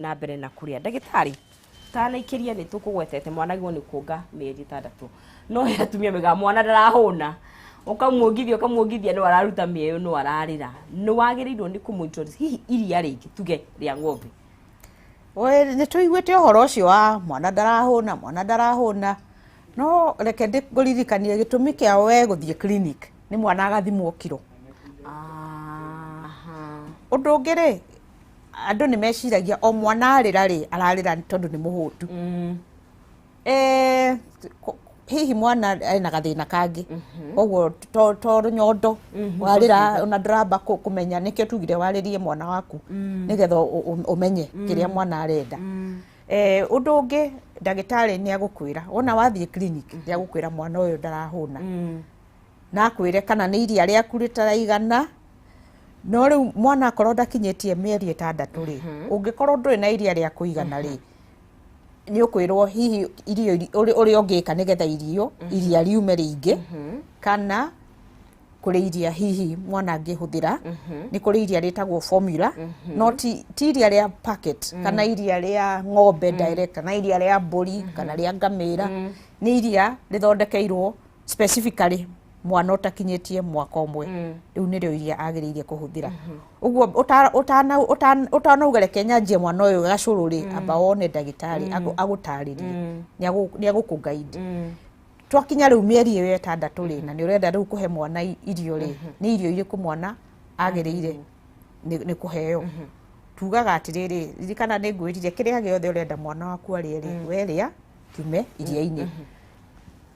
Na mbere na kũrĩa. Ndagĩtarĩ, tanaikĩria nĩ tũkũgwetete mwana agĩrĩirwo nĩ kuonga mĩeri 6, no he atumia maugaga mwana ndarahũna, ũkamuongithia ũkamuongithia, no araruta mĩeyo, no ararĩra. Nĩ wagĩrĩirwo nĩ kũmũ hihi iria rĩngĩ, tuge rĩa ng'ombe? We, nĩ tũiguĩte ũhoro ũcio wa mwana ndarahũna, mwana ndarahũna, no reke ndĩkũririkanie gĩtũmi kĩa we gũthiĩ clinic nĩ mwana agathimwo kiro. Ũndũ ũngĩ rĩ, andũ nĩ meciragia o mwana arĩra rĩ, ararĩra tondũ nĩ mũhũtu. Hihi mwana ena gathĩna kangĩ, koguo to rũnyondo warĩra, ona ndũramba kũmenya. Nĩkĩo tugire warĩrie mwana waku nĩgetha ũmenye kĩrĩa mwana arenda. Ũndũ ũngĩ, ndagĩtarĩ nĩ agũkwĩra wona wathiĩ clinic, nĩ agũkwĩra mwana ũyũ ndarahũna, na akwĩre kana nĩ iria rĩaku rĩtaraigana. No rĩu mwana akorwo ndakinyĩtie mĩeri 6 rĩ, ũngĩkorwo ndũrĩ na iria rĩa kũigana rĩ, nĩ ũkwĩrwo hihi irio ũrĩa ũngĩka nĩgetha iria riume rĩingĩ, kana kũrĩ iria hihi mwana angĩhũthĩra. Nĩ kũrĩ iria rĩtagwo formula, no ti iria rĩa packet kana iria rĩa ng'ombe direct, kana iria rĩa mbũri kana rĩa ngamĩra. Nĩ iria rĩthondekeirwo specifically mwana ũtakinyĩtie mwaka ũmwe. Rĩu nĩrĩo iria agĩrĩire kũhũthĩra. Ũguo ũtanauga reke nyanjie mwana ũyũ gacũrũ rĩ, amba wone ndagĩtarĩ agũtarĩrie, nĩ agũkũ guide. Twakinya rĩu mĩeri ĩyo 6 rĩ, na nĩ ũrenda rĩu kũhe mwana irio rĩ, nĩ irio irĩkũ mwana agĩrĩire nĩ kũheo? Tugaga atĩrĩrĩ, ririkana nĩ ngwĩrire kĩrĩa gĩothe ũrenda mwana waku arĩe rĩ, werĩa kiume iria-inĩ.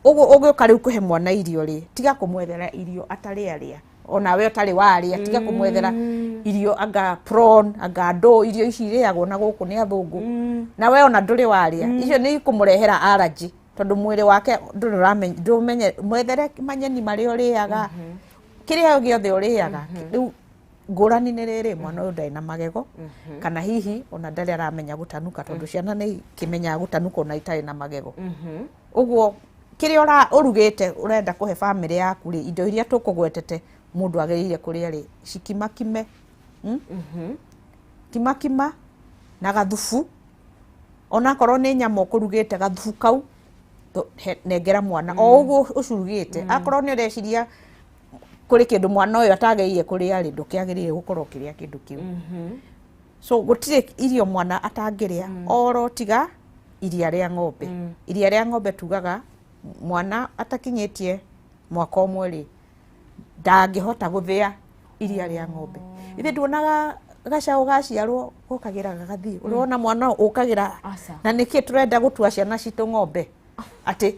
Ũguo ũgĩũka rĩu kũhe mwana irio rĩ, tiga kũmwethera irio atarĩ arĩa, onawe ũtarĩ warĩa. Tiga kũmwethera irio anga prawn, anga ndũ, irio ici irĩagwo na gũkũ nĩ athũngũ, na we ona ndũrĩ warĩa. Icio nĩ ikũmũrehera allergy tondũ mwĩrĩ wake ndũrĩ ũramenya. Ndũmenye, mwethere manyeni marĩa ũrĩaga, kĩrĩa gĩothe ũrĩaga. Rĩu ngũrani nĩ rĩrĩ, mwana ũyũ ndarĩ na magego, kana hihi ona ndarĩ aramenya gũtanuka, tondũ ciana nĩ ikĩmenyaga gũtanuka ona itarĩ na magego. Ũguo kĩrĩa ũrugĩte ũrenda kũhe bamĩrĩ yaku rĩ, indo iria tũkũgwetete mũndũ agĩrĩire kũrĩa rĩ, cikimakime, Kimakima na gathubu, onakorwo nĩ nyama ũkũrugĩte, gathubu kau nengera mwana o ũguo ũcurugĩte. Akorwo nĩ ũreciria kũrĩ kĩndũ mwana ũyũ atagĩrĩire kũrĩa rĩ, ndũkĩagĩrĩire gũkorwo ũkĩrĩa kĩndũ kĩu. So gũtirĩ irio mwana atangĩrĩa oro tiga iria rĩa ng'ombe. Iria rĩa ng'ombe tugaga mwana atakinyĩtie mwaka ũmwe rĩ, ndangĩhota gũthĩa iria rĩa ng'ombe. Ithe nduonaga gacaũ gaciarwo gokagĩra gagathiĩ? Ũrona mwana ũkagĩra? Aca. Na nĩkĩ tũrenda gũtua ciana citũ ng'ombe, atĩ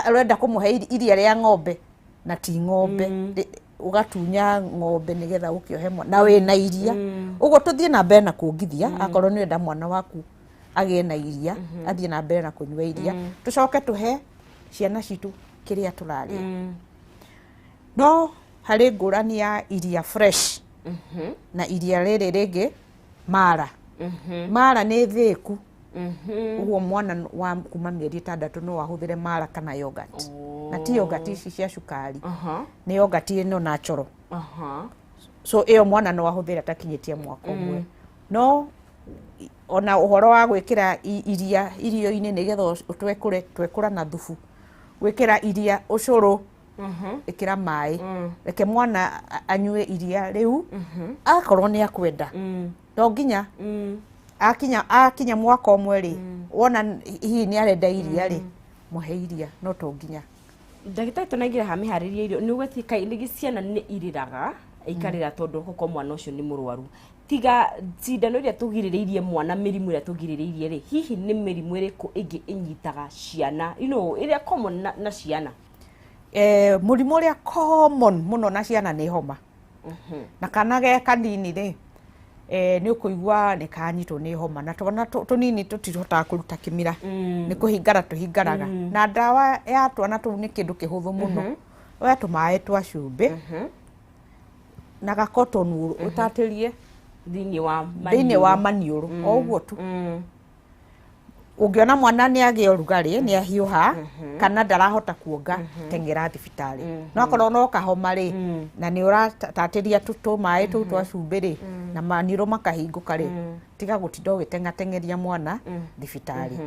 ũrenda kũmũhe iria rĩa ng'ombe na ti ng'ombe? Ũgatunya ng'ombe nĩgetha ũkĩohe mwana na wĩna iria. Ũguo tũthiĩ na mbere na kuongithia. Akorwo nĩ ũrenda mwana waku agĩe na iria, athiĩ na mbere na kũnyua iria. Tũcoke tũhe ciana citũ kĩrĩa tũrarĩa. No harĩ ngũrani ya iria fresh na iria rĩrĩ rĩngĩ mara. Mara nĩ thĩku. Ũguo mwana wa kuma mĩeri 6 no ahũthĩre mara kana yogurt, na ti yogurt ici cia cukari, nĩ yogurt ĩno natural. So ĩyo mwana no ahũthĩre atakinyĩtie mwaka ũmwe. No ona ũhoro wa gwĩkĩra iria irio-inĩ nĩgetha ũtwekũre, twekũra na thubu. Gwĩkĩra iria ũcũrũ, ĩkĩra maĩ, reke mwana anyue iria rĩu akorwo nĩ akwenda. To nginya akinya mwaka ũmwe rĩ, wona hihi nĩ arenda iria rĩ, mũhe iria, no to nginya. Ndagĩtarĩ, tũnaingĩra ha mĩharĩrie irio, nĩ ũgwetie kaingĩ ciana nĩ irĩraga, ikarĩra tondũ gũkorwo mwana ũcio nĩ mũrwaru. Tiga cindano iria tũgirĩrĩirie mwana, mĩrimũ ĩrĩa tũgirĩrĩirie rĩ, hihi nĩ mĩrimũ ĩrĩkũ ĩngĩ ĩnyitaga ciana, ĩrĩa common na ciana? Mũrimũ ũrĩa common mũno na ciana nĩ homa. Na kana ge kanini rĩ, nĩ ũkũigua nĩ kanyitwo nĩ homa. Na twana tũnini tũtihotaga kũruta kĩmira, nĩ kũhingara tũhingaraga. Na ndawa ya twana tũu nĩ kĩndũ kĩhũthũ mũno. Oya tũmaĩ twa cumbĩ na ga cotton wool, ũtatĩrie thĩinĩ wa thĩinĩ wa maniũrũ. Maniũrũ o ũguo tu. Ũngĩona mwana nĩ agĩa ũrugarĩ, nĩ ahiũha kana ndarahota kuonga, teng'era thibitarĩ. No akorwo no kahoma rĩ, na nĩ ũratatĩria tũmaĩ tũu twa cumbĩ rĩ, na maniũrũ makahingũka rĩ, tiga gũtinda ũgĩteng'ateng'eria mwana thibitarĩ.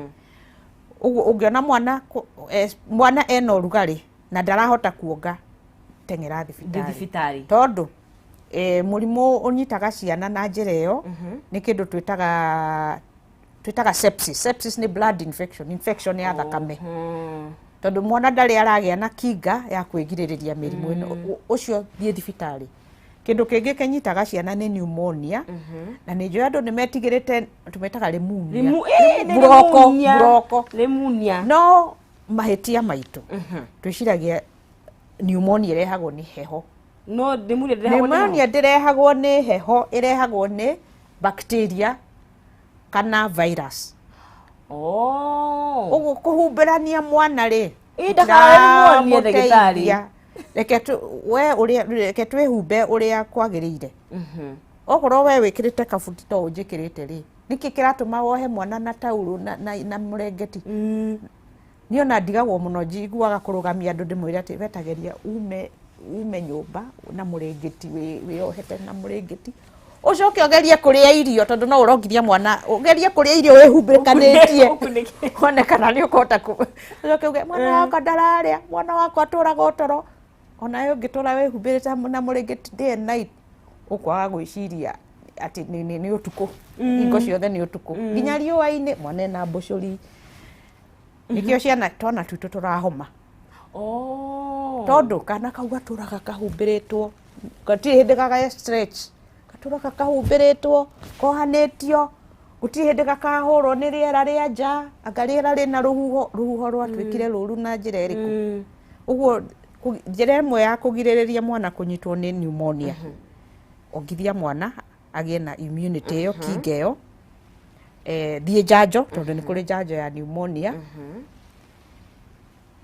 Ũguo ũngĩona mwana mwana ena ũrugarĩ na ndarahota kuonga, teng'era thibitarĩ. Thibitarĩ. Tondũ mũrimũ ũnyitaga ciana na njĩra ĩyo nĩ kĩndũ twĩtaga sepsis. Sepsis nĩ blood infection, infection ya thakame, tondũ mwana ndarĩ aragĩa na kinga ya kwĩgirĩrĩria mĩrimũ ĩno. Ũcio thiĩ thibitarĩ. Kĩndũ kĩngĩ kĩnyitaga ciana nĩ pneumonia, na nĩ njũĩ andũ nĩ metigĩrĩte, tũmetaga pneumonia. Nĩ Buroko. Pneumonia. Buroko. Pneumonia. No mahĩtia maitũ, twĩciragia pneumonia ĩrehagwo nĩ heho. No pneumonia ndĩrehagwo nĩ Pneumonia ndĩrehagwo nĩ heho, ĩrehagwo nĩ bacteria kana virus. Oh. Ũguo kũhumbĩrania mwana rĩ, Ĩ, ndakarware pneumonia, ndagĩtarĩ. gũtiramũteithia. Reke we ũrĩa, reke twĩhumbe ũrĩa kwagĩrĩire. Okorwo we wĩkĩrĩte kabuti to ũnjĩkĩrĩte rĩ, nĩkĩ kĩratũma wohe mwana na taurũ na mũrengeti? Niĩ ona ndigagwo mũno, njiguaga kũrũgamia andũ ndĩmwĩre atĩ wetageria ume nyũmba na mũrengeti, wĩyohete na mũrengeti, ũcoke ũgerie kũrĩa irio, tondũ no ũrongiria mwana ũgerie kũrĩa irio wĩhumbĩkanĩtie. Ũkunĩkĩte. Wone kana nĩ ũkũhota ũcoke uge mwana wakwa ndararĩa, mwana wakwa atũraga ũtoro. Onawe ũngĩtũra wĩhumbĩrĩte na mũrengeti day and night, ũkwaga gwĩciria atĩ nĩ ũtukũ, hingo ciothe nĩ ũtukũ, nginya riũa-inĩ mwana ena mbũcũri. Nĩkĩo ciana twana twitũ tũrahoma. Oh. Tondũ kana kau gatũraga kahumbĩrĩtwo, gatirĩ hĩndĩ gagaya stretch, gatũraga kahumbĩrĩtwo, kohanĩtio, gũtirĩ hĩndĩ gakahũrwo nĩ rĩera rĩa nja, anga rĩera rĩna rũhuho. Rũhuho rwatuĩkire rũru na njĩra ĩrĩkũ? Ũguo njĩra ĩmwe ya kũgirĩrĩria mwana kũnyitwo nĩ pneumonia, ongithia mwana agĩe na immunity ĩyo, kinga ĩyo, thiĩ njanjo, tondũ nĩ kũrĩ njanjo ya pneumonia.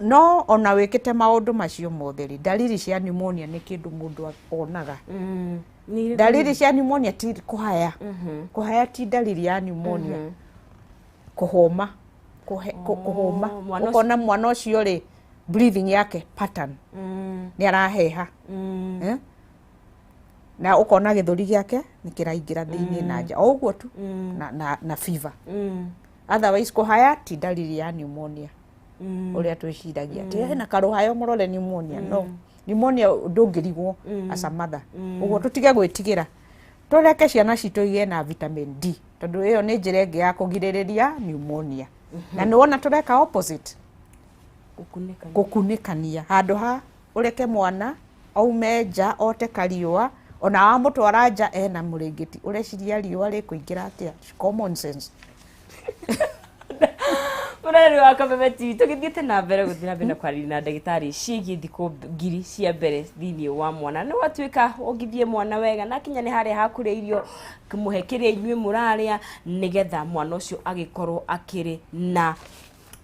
No ona wĩkĩte maũndũ macio mothe rĩ, ndariri cia pneumonia nĩ kĩndũ mũndũ onaga. Nĩ irĩkũ? Ndariri cia pneumonia ti kũhaya. Kũhaya ti ndariri ya pneumonia. Kũhũma, kũhũma. Mwana ũcio- Ũkona mwana ũcio rĩ, breathing yake pattern nĩ araheha. Eh? Na ũkona gĩthũri gĩake nĩ kĩraingĩra thĩinĩ na nja o ũguo tu, na fever. Otherwise kũhaya ti ndariri ya pneumonia ũrĩa twĩciragia atĩ hena karũhayo mũrore pneumonia. No pneumonia ndũngĩrigwo as a mother. Ũguo tũtige gwĩtigĩra, tũreke ciana citũ igĩe na vitamin D, tondũ ĩyo nĩ njĩra ĩngĩ ya kũgirĩrĩria pneumonia. Na nĩ wona tũreka opposite. Gũkunĩkania. Gũkunĩkania handũ ha ũreke mwana aume nja ote kariũa, ona wamũtwara nja ena mũrĩngĩti, ũreciria riũa rĩkũingĩra atĩa? Common sense. Mũreri wa Kameme TV, tũgĩthiĩte na mbere gũthiĩ na mbere na kwaria na ndagĩtarĩ ciĩgiĩ thikũ 1000 cia mbere thĩinĩ wa mwana. Nĩ watuĩka ũngithie mwana wega na kinya nĩ harĩa hakũrĩa irio, mũhe kĩrĩa inyuĩ mũrarĩa, nĩgetha mwana ũcio agĩkorwo akĩrĩ na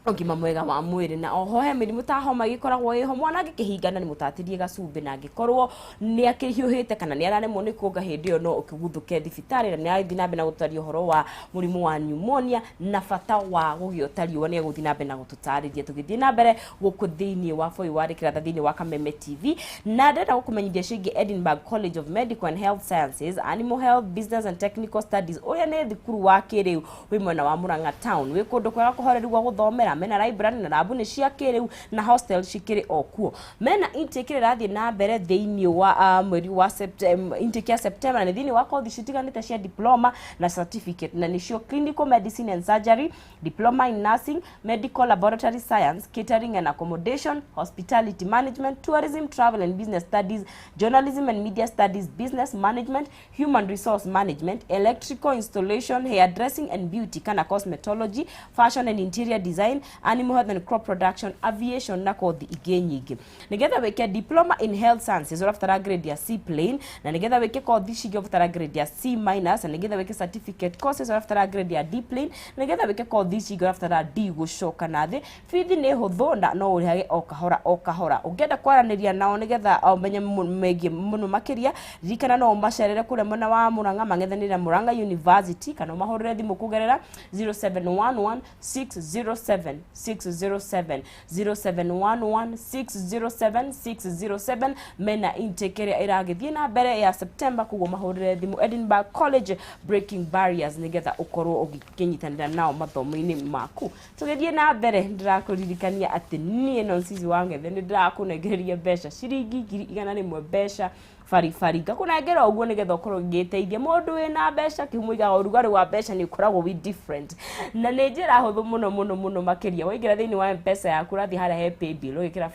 ũgima mwega wa mwĩrĩ. Na oho he mĩrimũ ta homa ĩgĩkoragwo ĩho, mwana angĩkĩhingana nĩ mũtatĩrie gacumbĩ, na angĩkorwo nĩ akĩhiũhĩte kana nĩ araremwo nĩ kuonga, hĩndĩ ĩyo no ũkĩguthũke thibitarĩ. Na nĩ arathiĩ na mbere na gũtũtaria ũhoro wa mũrimũ wa pneumonia na bata wa gũgĩota riũa. Nĩ egũthiĩ na mbere na gũtũtarĩria tũgĩthiĩ na mbere gũkũ thĩinĩ wa Foi wa Rĩkĩratha thĩinĩ wa Kameme TV. Na ndĩrenda gũkũmenyithia ciĩgiĩ Edinburgh College of Medical and Health Sciences, Animal Health, Business and Technical Studies, ũrĩa nĩ thukuru wa kĩrĩu wĩ mwena wa Murang'a town, wĩ kũndũ kwega kũhoreru gwa gũthomera. Mena library na rabu nĩ cia kĩrĩu na hostel cikĩrĩ o kuo. Mena intake ĩrĩa ĩrathiĩ na mbere thĩinĩ wa mweri wa September, intake ya September, na nĩ thĩinĩ wa kothi citiganĩte cia diploma na certificate, na nĩcio clinical medicine and surgery, diploma in nursing, medical laboratory science, catering and accommodation, hospitality management, tourism, travel and business studies, journalism and media studies, business management, human resource management, electrical installation, hairdressing and beauty kana cosmetology, fashion and interior design. Animal Health and Crop Production, Aviation na kothi ingĩ nyingĩ. Nĩgetha wĩke Diploma in Health Sciences ũrabatara grade ya C plain, na nĩgetha wĩke kothi ici ingĩ ũrabatara grade ya C minus, na nĩgetha wĩke certificate courses ũrabatara grade ya D plain, na nĩgetha wĩke kothi ici ingĩ ũrabatara D gũcoka na thĩ. Bithi nĩ hũthũ na no ũrĩhage o kahora o kahora. Ũngĩenda kwaranĩria nao nĩgetha ũmenye megiĩ mũno makĩria, ririkana no ũmacerere kũrĩa mwena wa Murang'a mang'ethanĩire na Murang'a University, kana ũmahũrĩre thimũ kũgerera 0711 607 607, 0711 607 607. Mena intake ĩrĩa ĩragĩthiĩ na mbere ya September, koguo mahũrĩre thimũ Edinburgh College, Breaking Barriers, nĩgetha ũkorwo ũgĩkĩnyitanĩra nao mathomo-inĩ maku. Tũgĩthiĩ na mbere, ndĩrakũririkania atĩ niĩ Nonsizi wa Ng'ethe nĩ ndĩrakũnengereria mbeca ciringi 100,000, mbeca baribari, ngakũnengera ũguo nĩgetha ũkorwo ũgĩteithia mũndũ wĩna mbeca. Kĩhumo igaga ũrugarĩ wa mbeca nĩ ũkoragwo wĩ different, na nĩ njĩra hũthũ mũno mũno mũno makĩria. Waingĩra thĩinĩ wa Mpesa yaku, ũrathiĩ harĩa he paybill, ũgekĩra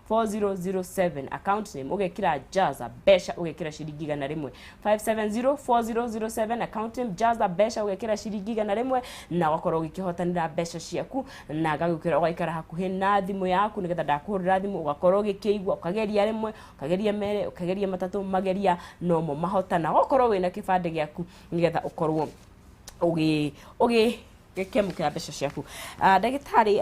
5704007, account name ũgekĩra Jaza Mbeca, ũgekĩra ciringi 100. 5704007, account name Jaza Mbeca, ũgekĩra ciringi 100 na ũgakorwo ũgĩkĩhotanĩra mbeca ciaku, na ngagũkĩra ũgaikara hakuhĩ na thimũ yaku nĩgetha ndakũhũrĩra thimũ ũgakorwo ũgĩkĩigua. Ũkageria rĩmwe, ũkageria merĩ, ũkageria matatũ, mageria nomo mahotana. Ũgakorwo wĩna kĩbandĩ gĩaku nĩgetha ũkorwo ũgĩ ũgĩ gĩkĩamũkĩra mbeca ciaku. Ndagĩtarĩ,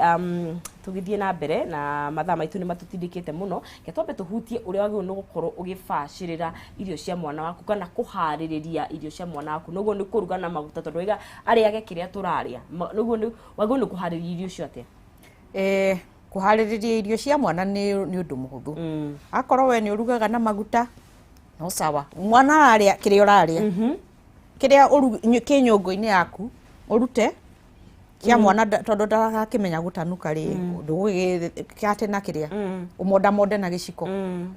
tũgĩthiĩ na mbere na mathaa maitũ nĩ matũtindĩkĩte mũno, ke twambe tũhutie ũrĩa wagĩrĩirwo nĩ gũkorwo ũgĩbacĩrĩra irio cia mwana waku kana kũharĩrĩria irio cia mwana waku, nĩguo nĩ kũruga na maguta, tondũ waiga arĩage kĩrĩa tũrarĩa. Nĩguo nĩ wagĩrĩirwo nĩ kũharĩrĩria irio icio atĩa? Kũharĩrĩria irio cia mwana nĩ ũndũ mũhũthũ. Akorwo we nĩ ũrugaga na maguta, no sawa, mwana ararĩa kĩrĩa ũrarĩa, kĩrĩa kĩ nyũngũ-inĩ yaku ũrute kĩa mwana, tondũ ndarakĩmenya gũtanuka rĩ, ndũgũgĩkate na kĩrĩa ũmondamonde na gĩciko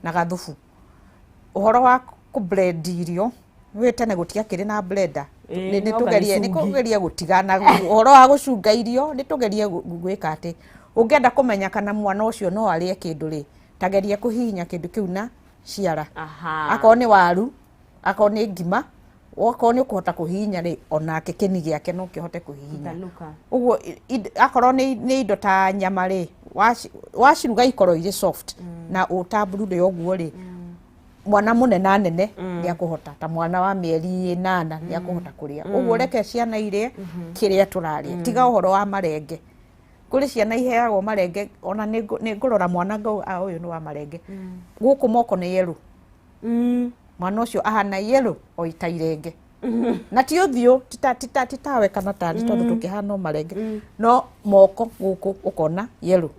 na gathubu. Ũhoro wa kũ blend irio, wĩ tene gũtiakĩrĩ na blender. Ĩĩ, Nĩ no tũgerie nĩ gagĩcungi. Kũgeria gũtigana ũhoro wa gũcunga irio, nĩ tũgerie gwĩka atĩ ũngĩenda kũmenya kana mwana ũcio no arĩe kĩndũ rĩ, tageria kũhihinya kĩndũ kĩu na ciara. Akorwo nĩ waru, akorwo nĩ ngima, okorwo nĩ ũkũhota kũhihinya rĩ, onake kĩni gĩake no kĩhote kũhihinya. Gũtanuka. Ũguo akorwo nĩ indo ta nyama rĩ, waciruga ikorwo irĩ soft na ũtamburure ũguo rĩ, mwana mũnena nene nĩ akũhota, ta mwana wa mĩeri 8 nĩ akũhota kũrĩa. Ũguo reke ciana irĩe kĩrĩa tũrarĩa, tiga ũhoro wa marenge. Kũrĩ ciana iheagwo marenge, ona nĩ ngũrora mwana ngauga, "Ah, ũyũ nĩ wa marenge." Gũkũ moko nĩ yellow. Mwana ũcio ahana yellow o ta irenge, na ti ũthiũ, titawe kana tani, tondũ tũkĩhana o marenge, no moko gũkũ ũkona yellow,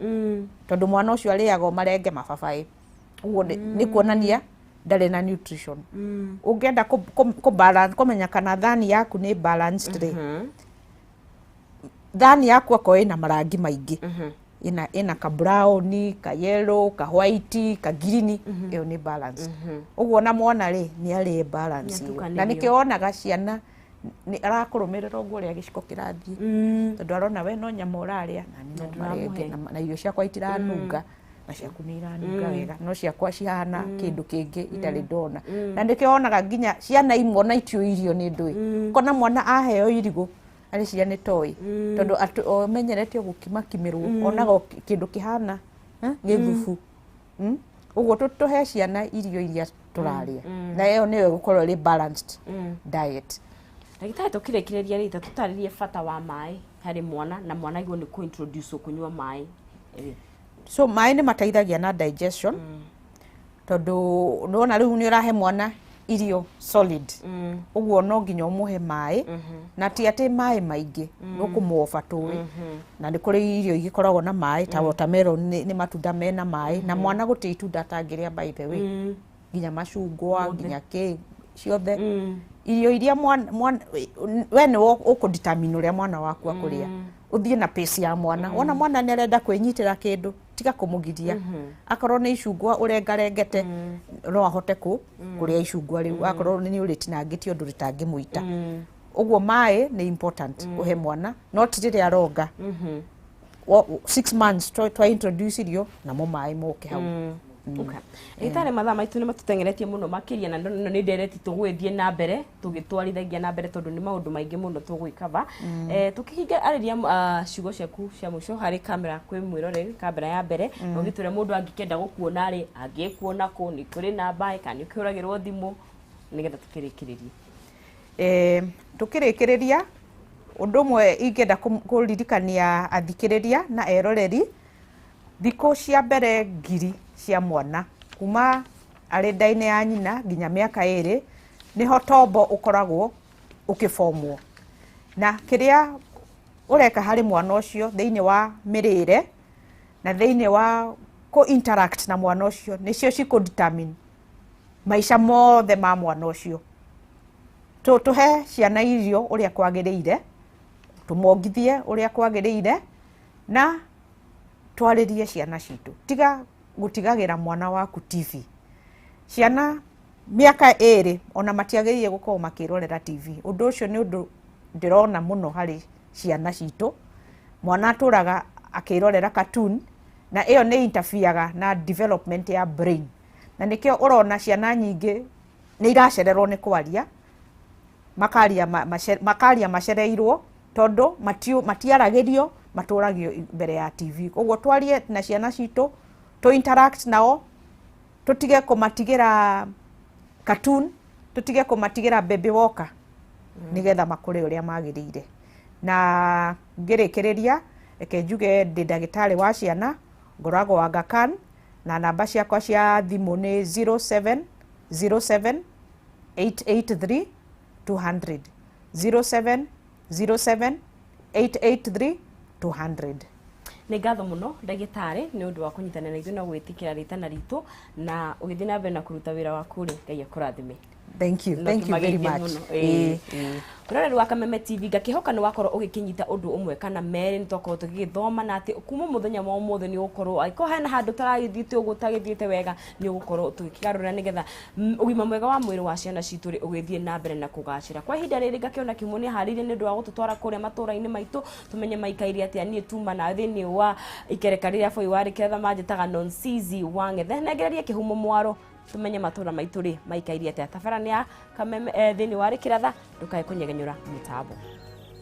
tondũ mwana ũcio arĩaga o marenge mababaĩ. Ũguo nĩ kuonania ndarĩ na nutrition. Ũngĩenda kũ balance, kũmenya kana thani yaku nĩ balanced rĩ, thani yaku akorwo ĩna marangi maingĩ, ĩna ka brown, ka yellow, ka white, ka green, ĩyo nĩ balanced. Ũguo na mwana rĩ, nĩ arĩe balance ĩyo. Na Nĩatukanĩrio. Nĩkĩo wonaga ciana nĩ arakũrũmĩrĩra ũguo ũrĩa gĩciko kĩrathiĩ, tondũ arona we no nyama ũrarĩa na niĩ no marenge, na irio ciakwa itiranunga na ciaku nĩ iranunga wega, no ciakwa cihana kĩndũ kĩngĩ itarĩ ndona. Na nĩkĩo wonaga nginya ciana imwe ona itiũĩ irio nĩ ndũĩ, kona mwana aheo irigũ arĩciria nĩ toy, tondũ amenyerete o gũkimakimĩrwo, onaga o kĩndũ kĩhana gĩthubu. Ũguo tũhe ciana irio iria tũrarĩa, na ĩyo nĩyo ĩgũkorwo ĩrĩ balanced diet. Ndagĩtarĩ, tũkĩrĩkĩrĩria rĩ, ta tũtarĩrie bata wa maĩ harĩ mwana, na mwana agĩrĩirwo nĩ kũ-introduce kũnyua maĩ rĩ. So maĩ nĩ mateithagia na digestion, tondũ nĩwona rĩu nĩ ũrahe mwana irio solid, ũguo no nginya ũmũhe maĩ, na ti atĩ maĩ maingĩ, nĩ ũkũmwoba tũĩ. Na nĩ kũrĩ irio igĩkoragwo na maĩ ta watermelon, nĩ matunda mena maĩ, na mwana gũtirĩ itunda atangĩrĩa, by the way, nginya macungwa, nginya kĩ ciothe. Irio iria mwana we nĩwe ũkũ-determine ũrĩa mwana waku akũrĩa, ũthiĩ na pace ya mwana. Wona mwana nĩ arenda kwĩnyitĩra kĩndũ, tiga kũmũgiria. Akorwo nĩ icungwa ũrengarengete, no ahote kũrĩa icungwa rĩu, akorwo nĩ ũrĩtinangĩtie ũndũ rĩtangĩmũita. Ũguo maĩ nĩ important kũhe mwana, no ti rĩrĩa aronga. 6 months twa introduce irio namo maĩ moke hau. Okay. Ndagĩtarĩ, mathaa maitũ nĩ matũteng'eretie mũno makĩria, na no nĩ ndereti tũgũgĩthiĩ na mbere tũgĩtwarithagia na mbere, tondũ nĩ maũndũ maingĩ mũno tũgwĩkaba. Tũkĩhinga arĩria, ciugo ciaku cia mũico harĩ kamera kwĩ mwĩroreri kamera ya mbere, na ũgĩtwĩre mũndũ angĩkenda gũkuona rĩ, angĩkuona kũ, nĩ kũrĩ namba kana nĩ ũkĩhũragĩrwo thimũ, nĩgetha tũkĩrĩkĩrĩrie. Tukĩrĩkĩrĩria, ũndũ ũmwe ingĩenda kũririkania athikĩrĩria na eroreri, thikũ cia mbere 1000 cia mwana kuma arĩ nda-inĩ ya nyina nginya mĩaka 2, nĩho tombo ũkoragwo ũkĩbomwo, na kĩrĩa ũreka harĩ mwana ũcio thĩinĩ wa mĩrĩre na thĩinĩ wa kũ interact na mwana ũcio nĩcio cikũ determine maica mothe ma mwana ũcio. Tũhe ciana irio ũrĩa kwagĩrĩire, tũmongithie ũrĩa kwagĩrĩire, na twarĩrie ciana citũ. Tiga gũtigagĩra mwana waku TV. Ciana mĩaka 2 ona matiagĩrĩire gũkorwo makĩrorera TV. Ũndũ ũcio nĩ ũndũ ndĩrona mũno harĩ ciana citũ. Mwana atũraga akĩrorera cartoon, na ĩyo nĩ interferega na development ya brain, na nĩkĩo ũrona ciana nyingĩ nĩ iracererwo nĩ kwaria, makaria makaria macereirwo, tondũ matiaragĩrio, matũragio mbere ya TV. Koguo twarie na ciana citũ, tũ interact nao, tũtige kũmatigĩra cartoon, tũtige kũmatigĩra Baby Walker, nĩgetha makũre ũrĩa magĩrĩire. Na ngĩrĩkĩrĩria, reke njuge ndĩ ndagĩtarĩ wa ciana, ngoragwo Aga Khan, na namba ciakwa cia thimũ nĩ 0707 883 200, 0707 883 200. Nĩ ngatho mũno, ndagĩtarĩ, nĩ ũndũ wa kũnyitanĩra na ithuĩ na gwĩtĩkĩra rĩtana ritũ, na ũgĩthiĩ na mbere na kũruta wĩra waku rĩ, Ngai akũrathime. Thank you. Thank you very much. Ĩĩ, mũroreri wa Kameme TV, ngakĩhoka nĩ wakorwo ũgĩkĩnyita ũndũ ũmwe kana merĩ nĩ twakorwo tũgĩgĩthoma, na atĩ kuma mũthenya wa ũmũthĩ nĩ ũgũkorwo, angĩkorwo hena handũ taragĩthiĩte ũguo ũtagĩthiĩte wega, nĩ ũgũkorwo tũgĩkĩgarũra, nĩgetha ũgima mwega wa mwĩrĩ wa ciana citũ rĩ ũgĩthiĩ na mbere na kũgacĩra. Kwa ihinda rĩrĩ, ngakĩona Kĩhumo nĩ aharĩirie nĩ ũndũ wa gũtũtwara kũrĩa matũra-inĩ maitũ, tũmenye maikaire atĩa. Niĩ tuma na thĩinĩ wa ikereka rĩrĩa bũi wa rĩkĩratha manjĩtaga Nonsizi wa Ng'ethe. Nengererie Kĩhumo mwaro, tumenye matũra maitũ rĩ maikaire atĩa. Tabara nĩ ya Kameme, thĩinĩ wa rĩkĩratha, ndũkae kũnyegenyũra mũtambo.